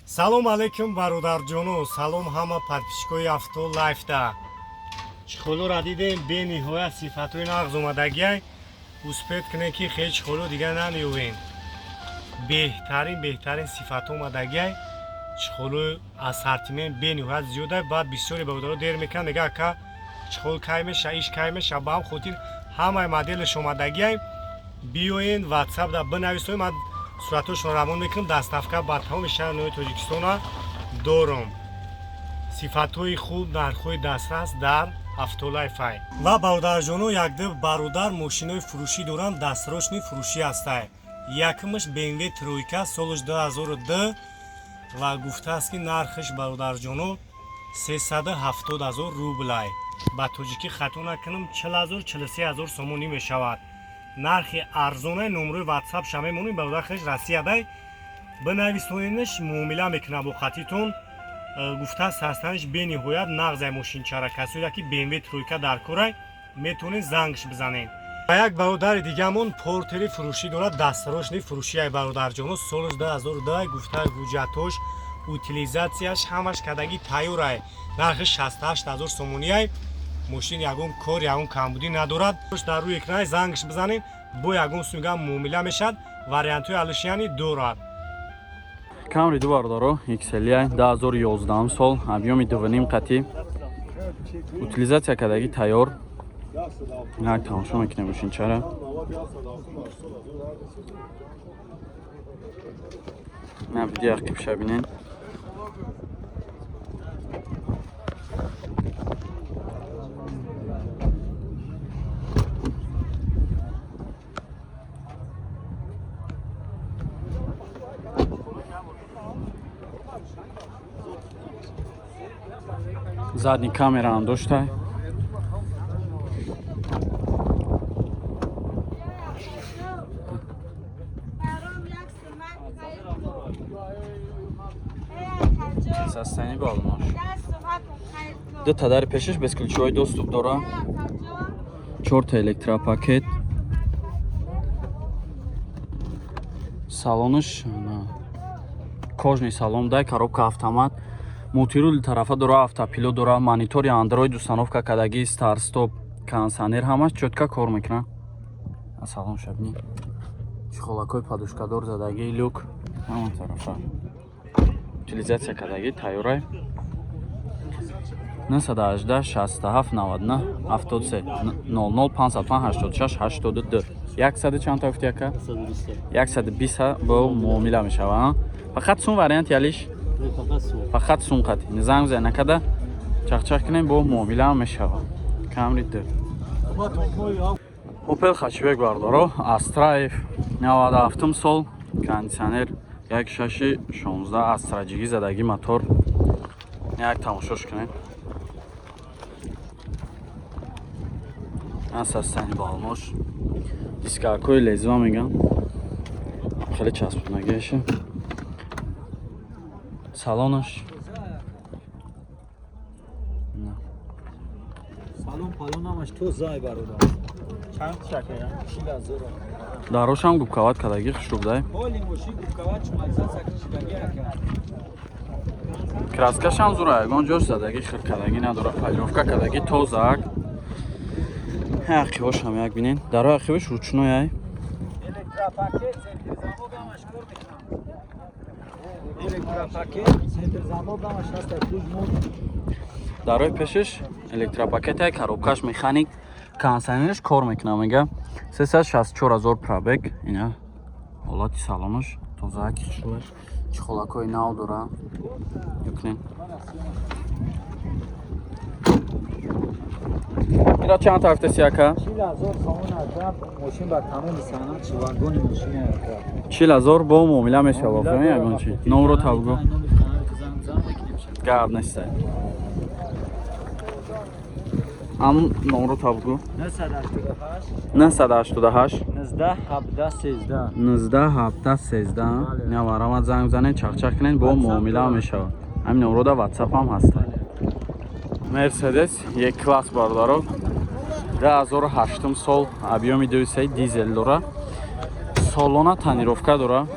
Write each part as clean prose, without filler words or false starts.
Салом алейкум, бародарҷону, салом ҳама подписчикои Авто Лайфда. Чехолора дидем, бениҳоят сифатҳои нағз омадагиай. Успеть кунем, ки хел чехоло дигар намеёвем. Беҳтарин, беҳтарин сифатҳо омадагиай. Чехолои ассортимент бениҳоят зиёда. Баъд бисёре бародаро дер мекунанд, мега: «Ака, чехол кай меша, иш кай меша?» Ба ҳам хотир ҳамаи моделаш омадагиай. Биёен, Ватсапда бинависоем, ман суратҳошонро равон мекунам. Доставка ба тамоми шаҳр ноҳияи Тоҷикистона дорам. Сифатҳои хуб, нархҳои дастрас дар Автолайфай. Ва бародарҷоно, якду бародар мошинои фурӯшӣ доранд, дастрочный фурӯшӣ ҳастай. Якумаш БМВ тройка, солаш 2002, ва гуфтааст, ки нархаш, бародарҷоно, 370 ҳазор рублай. Ба тоҷикӣ хато накунам, 40 ҳазор, 43 ҳазор сомонӣ мешавад. Нархи арзонаи. Номрои Ватсап ша мемонем. Бародар хеш Россиядай, бинависоненаш, муомила мекунад бо хатитон. Гуфтааст, ҳастанаш бениҳоят нағзай мошинчара. Касоеда ки БМВ тройка дар корай, метавонед зангш бизанед. Ва як бародари дигамон Портери фурӯшӣ дорад, дастрочный фурӯшиай, бародарҷоно, солаш 2002. Гуфта, ҳуҷҷатош, утилизатсияш ҳамаш кардагӣ тайёрай. Нархи 68 ҳазор сомониай. Мошин ягон кор, ягон камбудӣ надорад. Дар рӯи экрани зангш бизанед, бо ягон сумга муомила мешавад, вариантҳои алишияни дорад. Камри ду, бародаро, XLI, 2011 сол, объёми 2,5 қатӣ, утилизатсия кардагӣ тайёр. Як тамошо мекунем мошинчара. На видео ақибша бинен. Задний камера ҳам доштай. Состояние балонош. Ду та дари пешаш бесключевой доступ дора, чорта электропакет. Салонаш кожаный салон дай, коробка автомат, мультируль тарафа дора, автопилот дора, монитори Android установка кардагӣ, старт стоп, кондиционер, ҳамаш чётко кор мекунад. Салон шабини, чехолакҳои подушкадор задагӣ, люк ҳамон тарафа, утилизатсия кардагӣ тайёрай. 918 67 99 73 00 55 86 82. 100 чанд та гуфти, ака? 120 бо муомила мешава. Фақат сум вариант ялиш, фақат сум қати занг зай накарда чахчах кунем, бо муомила мешава. Камри ду. Опел хэтчбек, бардоро, Астраев, 97 сол, кондиционер, 1,6 16, Астра ҷиги задагӣ мотор. Як тамошош кунем. Состояние балонош, дискакҳои лезва мегам, хеле часпонагиаша. Салонаш. Салон палон ҳамаш тозай, бародар. Чанд шакая? 40 000. Дарошам губковать кардагӣ, хушрубдай. Поли мошин губковать, шумализатсия кишидаги, ака. Краскашам зура, ягон ҷош задагӣ, хир кардагӣ надора, полировка кардагӣ, тозаак. Ақибошам як бинен, дарои ақибаш ручной ай. Электропакет, центр замок ҳамаш кор мекунад. Электропакет, центр замок ҳамаш ҳаста, куж мод. Дарои пешаш электропакет ай, коробкаш механик, кондиционераш кор мекунад, мега. 364 ҳазор пробег. Ина ҳолати салонаш тозаак, хушрӯяш, чехолакҳои нав дора, юкнен. Ира чанд тафтаси, ака? 40 000 сомон, ака. Мошин ба тамоми санъат шивангони мошин, ака. 40 000 бо муомила мешава, фаҳми, ягон чи номро табгӯ. Гап нестай. Ам номро табгӯ. 988 988 19 17 13. 19 17 13. Наварамад, занг занед, чахчах кунед, бо муомила мешавад. Ҳамин номрода Ватсап ҳам ҳаста. Мерседес Е класс, бародаро, 2008 сол, объёми 2,3, дизел дора, солона тонировка дора.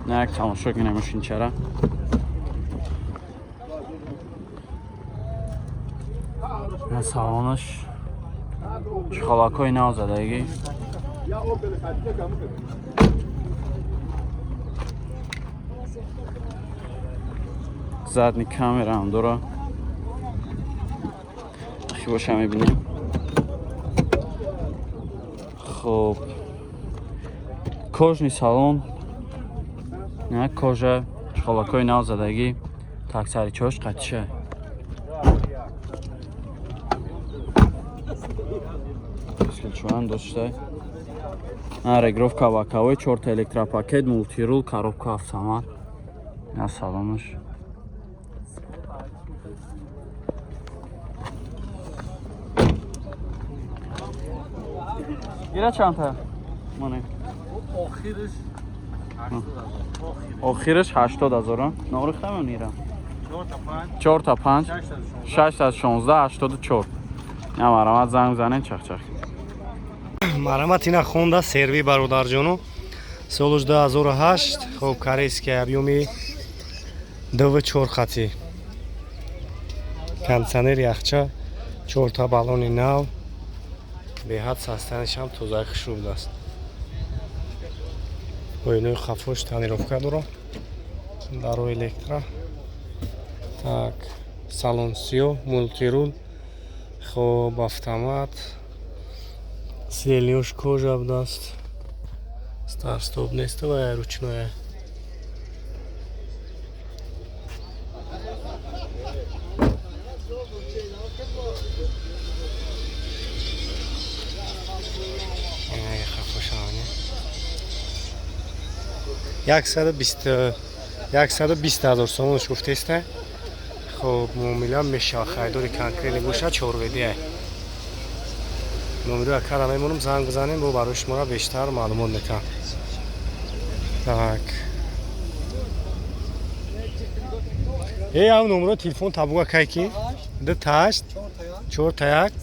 На як тамошо кунем мошинчара. На салонаш чхалакҳои нав задагӣ. Задний камера ҳам дора. Хибоша мебинем. Хоб, кожаный салон, на кожа, чхалакҳои нав задагӣ, таксаричош қатиша. Чуан доштай. На регировка боковой, чорта электропакет, мультирул, коробка автомат. На салонаш. Ира чандта? Мане. Охираш 80,000. Охираш 80,000. Норихта мон ира. 4 та 5. 4 та 5. 616 84. На марамат занг занен чах-чах. Марамат ина Хонда CR-V, бародарҷоно, солуш 2008. Хоб, корейский, объёми 2,4 хати, кондиционер, яхча, чорта баллони нав, беҳад состояниешам тозаи хушрӯ будааст. Оинои хафош тонировка дорам, даро электро. Так, салон сиёҳ, мультирул, хоб, автомат, сиденьяш кожа будааст, старт-стоп нест ва ручная. Хафошавани 120,000 сомонаш гуфтеста. Хоб, муомила мешавад, харидори конкретный бошад. Чорведия номеро акара мемонам, занг бизанем, бо барои шуморо бештар маълумот метаҳам. Так, е ам номеро телефон табуга кай ки ду ташт чорта як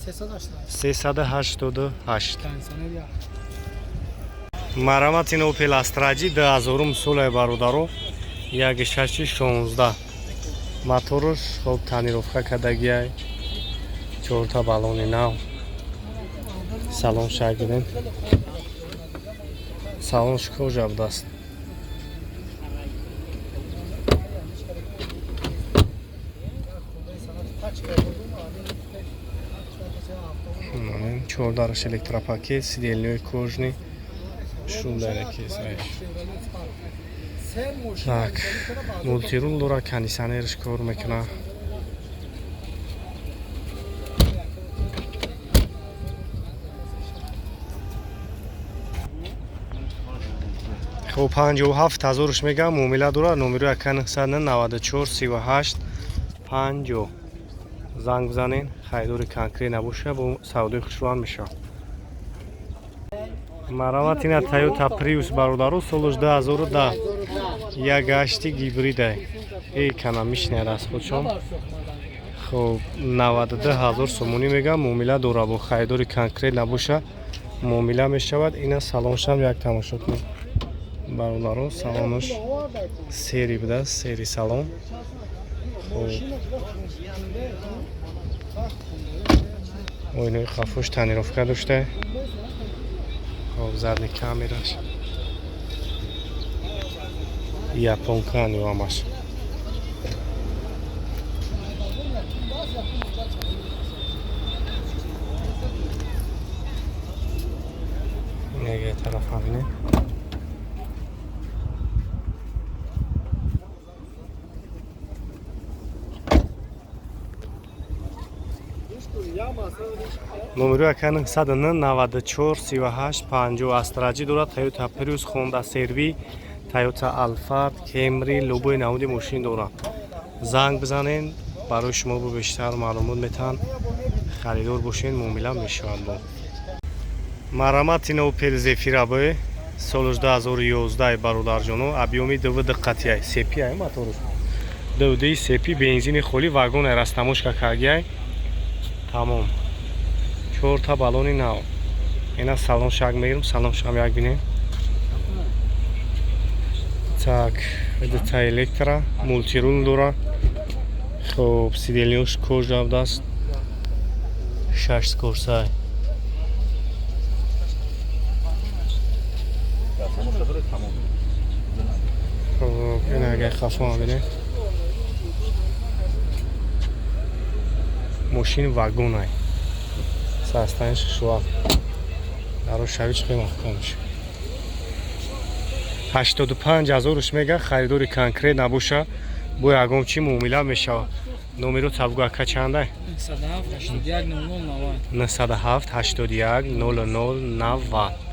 388. Марамати Опел Астра J 2000 солаи, бародаро, 1,6 16 моторш. Хоб, тонировка кардагиай, чорта баллони нав. Салон шагирем, салонш кожа будааст. Чордараш электропакет, сиденьяи кожаный, шундаракесаш. Так, мультирул дора, кондиционерш кор мекунад. Хоб, 57 ҳазорш мегам, муомила дорад. Номеро яка 994 38 50 занг бизанен. Харидори конкрет набоша, бо савдои хушрӯам мешавад. Марамат ина Тойота Приус, бародаро, солуш 2010, як гашти гибрида, экономичный расходшон. Хоб, 92 000 сомонӣ мегам, муомила дора, бо харидори конкрет набоша, муомила мешавад. Ина салоншам як тамошо кунед, бародаро, салонаш серый будааст, серый салон. Хоб, оинои хафош тонировка дошта. Хоб, задний камераш японка ҳамаш. Нега тараф ҳамине. Номеро яка 994 38 50. Астра J дорад, Тойота Приус, Хонда CR-V, Тойота Алфард, Кемри, любой намуди мошин дорад. Занг бизанен, барои шумо бо бештар маълумот метаҳанд. Харидор бошен, муомила мешаванд. Бо марамат ина Опел Зефира бо соли 2011, бародарҷоно, объёми дв диққатияй, сепи ай моторш, двди сепи, бензини холи, вагон растаможка кардияй, тамом, чорта баллони нав. Ина салон шак мегирам, салон шам як бинем. Так, дута электро, мультируль дора. Хоб, сиденья ш кожа будааст, шаш скорость ай. Хоб, ин агар хафо бинед, мошин вагонай, состояние шуа даро шавич хеле маҳкам мешавад. 85 ҳазоруш мега. Харидори конкрет набоша, бо ягон чӣ муомила мешавад. Номеро табгу, ака, чандай? 7 81 00 90. 97 81 00 90.